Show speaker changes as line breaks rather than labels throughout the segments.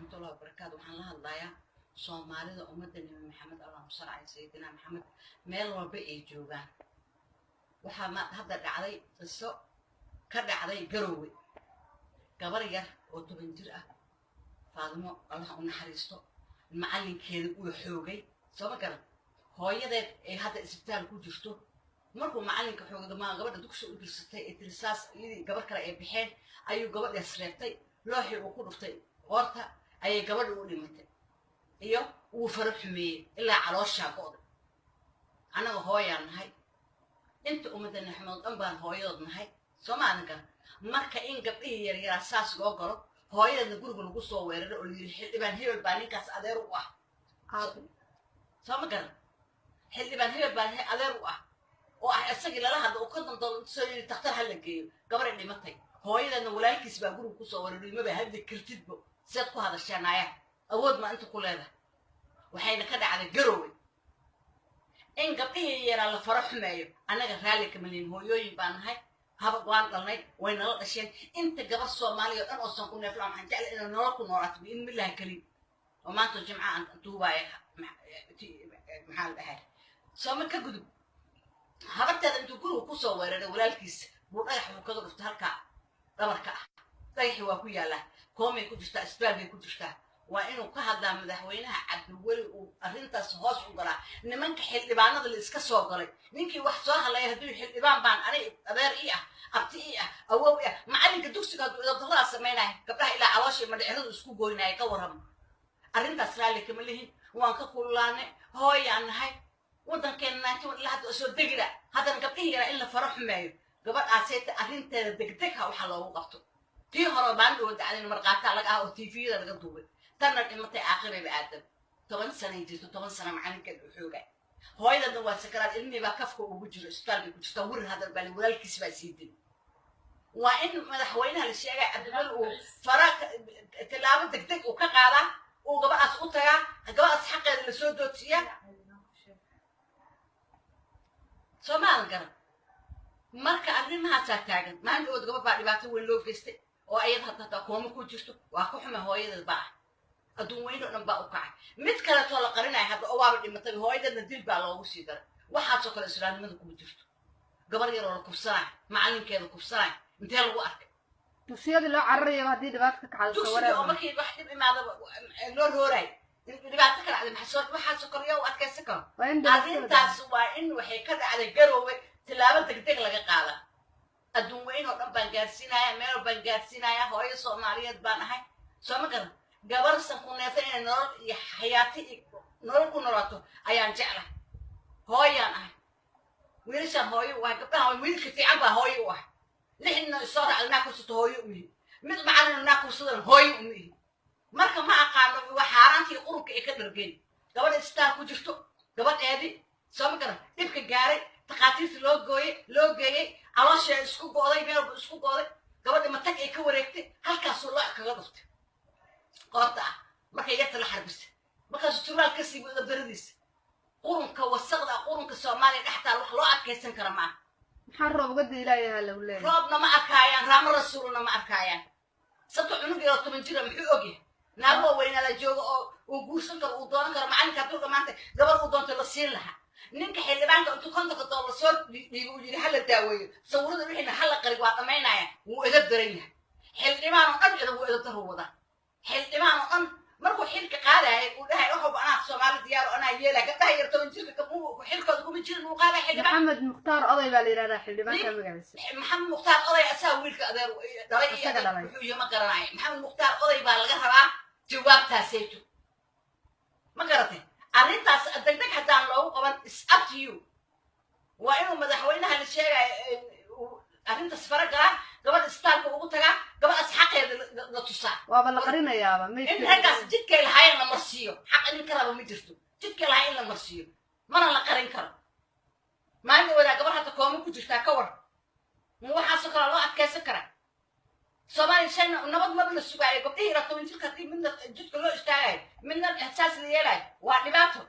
Waraxmatullahi wabarakaatu. Waxaan la hadlayaa Soomaalida, ummadda Nebi Maxamed, allahuma salli cala sayidina Maxamed, meel walba ay joogaan. Waxaa ma hadda dhacday qiso ka dhacday Garowe. Gabar yar oo 10 jir ah, Faadimo, Allah u naxariisto, macallinkeeda uu xoogay, soo ma garan? Hooyadeed ay hadda isbitaal ku jirto. Markuu macallinka xoogay, ma gabadha dugsi u dirsatay ee tiri saas, iyadii gabar kale ay baxeen, ayuu gabadhaas reebtay. Looxii uu ku dhuftay qoorta ayay gabadha u dhimatay, iyo wuu faro xumeeyey ilaa calooshaa go'day. Annaga hooyaan nahay, inta ummadda naxmood dhan baan hooyadood nahay, soo ma adan garan? Marka in gabdhihii yaryaraa saas loo galo, hooyadeedna guriga lagu soo weeraray oo layidhi xildhibaan hebel baa ninkaas adeer u ah, soo ma garan? Xildhibaan hebel baa adeer u ah oo ah isagii lala hadla oo $50 soo yidhi takhtar ha la geeyo, gabaray dhimatay. Hooyadeedna walaalkiis baa guriga kusoo weeraray. Maba hadli kartidbo, seed ku hadashaa naaya? Awood ma inta ku leedahay? Waxayna ka dhacday Garowe. In gabdhihii yaraa la faro xumeeyo annaga raalli kama lihin. Hooyooyin baan nahay, haba waan dhalnay, way nala dhasheen. Inta gabar Soomaaliya oo dhan oo san ku neefla, waxaan jeclay inay nolol ku noolaato biidnillahi kaliim. Oo maanta Jimca aan duubaaya, maxaa la dhahay, sooma ka gudub. Habarteeda intuu guriga kusoo weeraray walaalkiisa buu dhagax uu kaga dhuftay halkaa dhabarka ah. Dhagaxii waa ku yaallaa, koomay ku jirtaa, isbitaal ku jirtaa. Waa inuu ka hadlaa madaxweynaha Cabdiweli, uu arrintaas hoos u galaa. Nimanka xildhibaanada la iska soo galay, ninkii wax soo hadlaya hadduu xildhibaan baan anay adeer ii ah, abti ii ah, awow ii ah, macalinka dugsiga hadduu idabdarradaa samaynaya, gabdhaha ilaa caloosha madhiciradu isku goynaya, ka warramo. Arrintaas raalli kama lihin, waan ka kululaanay. Hooyaan nahay, waddankeena 91 ilaa hadda soo degila. Haddana gabdhihii yaraa in la faro xumeeyo, gabadhaasayta arrinteeda degdeg ha waxa loogu qabto. Tii hore maalin dhawo dacdayna markhaataa laga ah oo TV-yada laga duubay. Tanna dhimatay aakhirayba aadam. 10 sanay jirto, 10 sana macalinkeeda u xoogaa. Hooyadana waa sakaraad, ilmihii baa kafka ugu jiro, isbitaal bay ku jirtaa. Wirir hadal baa walaalkiis baa sii dilay. Waa in madaxweynaha la sheegaya Cabdiweli uu fara tallaabo degdeg uu ka qaadaa, uu gabadhaas u tagaa, gabadhaas xaqeeda lasoo doodsiiyaa, soo maadan garan? Marka arrimahaasaa taagan. Maalin dhawood gabadh baa dhibaato weyn loo geystay oo ayada hadda hataa kooma ku jirto. Waa ku xume, hooyadeed baa ah, adduun weyn oo dhan baa u kacay. Mid kaleetoo la qarinaya hadda oo waaba dhimatay, hooyadeedna dil baa loogu sii daray. Waxaasoo kale islaamnimada kuma jirto. Gabar yaroo la kubsanayo, macalinkeeda kubsanayo, intee lagu arkay?
Dugsiyadii loo cararayo haddii dhibaato ka kacdo.
Dugsiga oo markii wax dhib imaadaba loo roorayo, dhibaato ka dhacday, maxaa waxaasoo kale yaa u adkaysan karo?
Waa in
arrintaas waa in waxay ka dhacday Garoowe tilaabo degdeg laga qaada. Adduun weyn oo dhan baan gaarsiinaya, meel baan gaarsiinaya. Hooyo Soomaaliyeed baan ahay, soo ma garan? Gabar san ku neefta inay nolol iyo xayaati iyo nolol ku noolaato ayaan jeclahay. Hooyaan ahay, wiilashaan hooyo u ahay, gabdhahan wiilka fiican baa hooyo u ahay. Lixna soo raacda naa kursato hooyo uma ihi, mid macalin naa kursadana hooyo uma ihi. Marka ma aqaano waa xaaraantii qurunka ay ka dhargeen. Gabadha isbitaal ku jirto, gabadheedii, soo ma garan, dhibka gaaray, takhaatiirta loo gooyey, loo geeyey, caloosha isku go'day, meel walba isku go'day, gabadha matag ay ka wareegtay, halkaasuu loox kaga dhuftay qoorta ah markay yarta la xarbisay, markaasuu surwaal ka siibay daradiisa. Qurunka wasaqda, qurunka Soomaaliya dhex taal wax loo adkaysan kara maaha.
Maxaa roob uga diilaayaha lagu leeyahay?
Roobna ma arkaayaan, raamo rasuulna ma arkaayaan. Sabto cunug yaroo 10 jira muxuu ogyahay? Naago weynaada jooga oo uu guursan karo, uu doonan karo. Macalinka hadduu dhamaantay gabar uu doonto la siin lahaa. Ninka xildhibaanka intuu $50 soo dhiibo uu yidhi hala daaweeyo, sawirada wixiina hala qarig, waa dhamaynaya. Wuu edab daran yahay xildhibaan oo dhan, edab wuu edab daru wadaa xildhibaan oo dhan. Markuu xilka qaadayay uu dhahay wax walba anaa Soomaali diyaar oo anaa yeelaya, gabdhaha yar 10 jirka xilkooda kuma jirin uu qaadaya xildhibaan.
Maxamed Mukhtaar Oday baa la yidhahdaa xildhibaanka magaciisa.
Maxamed Mukhtaar Oday asaa wiilka adeer dhalay iyo
Asaga dhalay.
Wuxuu iyo ma garanaya. Maxamed Mukhtaar Oday baa laga rabaa jawaabtaasayto, ma garatay? Arrintaas degdeg haddaan loogu qaban is up to you. Waa inuu madaxweynaha la sheegaya arrintaas fara galaa, gabadha isbitaalka ugu tagaa, gabadhaas xaqeeda la tusaa.
Waaba la qarinayaaba.
In raggaas jidkay lahaayeen la marsiiyo. Xaq nin ka raba ma jirto, jidkay lahaay in la marsiiyo, mana la qarin karo. Maalin wadaa gabar hadda kooma ku jirtaa, ka war ma waxaasoo kale loo adkaysan karaa? Soomaaliya shan nabad maba la sugaayo. Gabdhihii ila 10 jirka haddii midna jidka loo istaagayo, midna saas la yeelayo, waa dhibaato.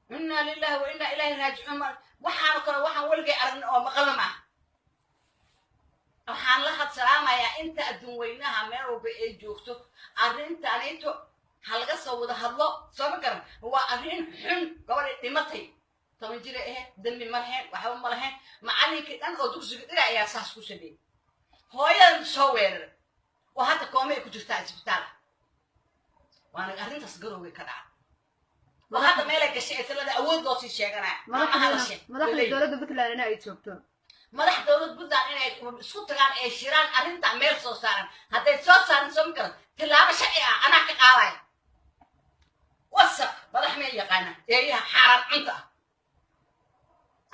Inna lillahi wa inna ilaahi raajicuun. Waxaano kale waxaan weligay aragna oo maqalna ma aha. Waxaan la hadsalaamayaa inta adduun weynaha meel walba ay joogto. Arrintanito ha laga soo wada hadlo, soo ma garan? Waa arrin xun. Gabadhay dhimatay 10 jira ahayd, dembi ma lahayn, waxba ma lahayn. Macallinkii dhan oo dugsiga dhiga ayaa saas ku sameeyey. Hooyadan soo weeraray oo hadda koome ay ku jirtaa isbitaal. Waana arrintaas Garowgay ka dhaca oo hadda meelay gashay ee talada awood loo sii sheeganaya. Mama hadashe.
Madaxda dowladda Puntland ay joogto.
Madax dowlad Puntland inay isku tagaan ee shiraan, arrinta meel soo saaran. Hadday soo saaran, soo ma garan, tillaabo sharci ah anaa ka qaadaya. Wasaq madax may yaqaana, eeyaha xaaraan cunta ah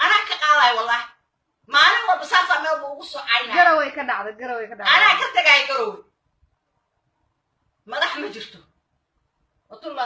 anaa ka qaadaya. Wallahi maalin walba saasaa meel ba ugu soo caynaya.
Garaway ka dhacday, Garaway ka dhacday.
Anaa ka tagaaya Garowe. Madax ma jirto. Watulla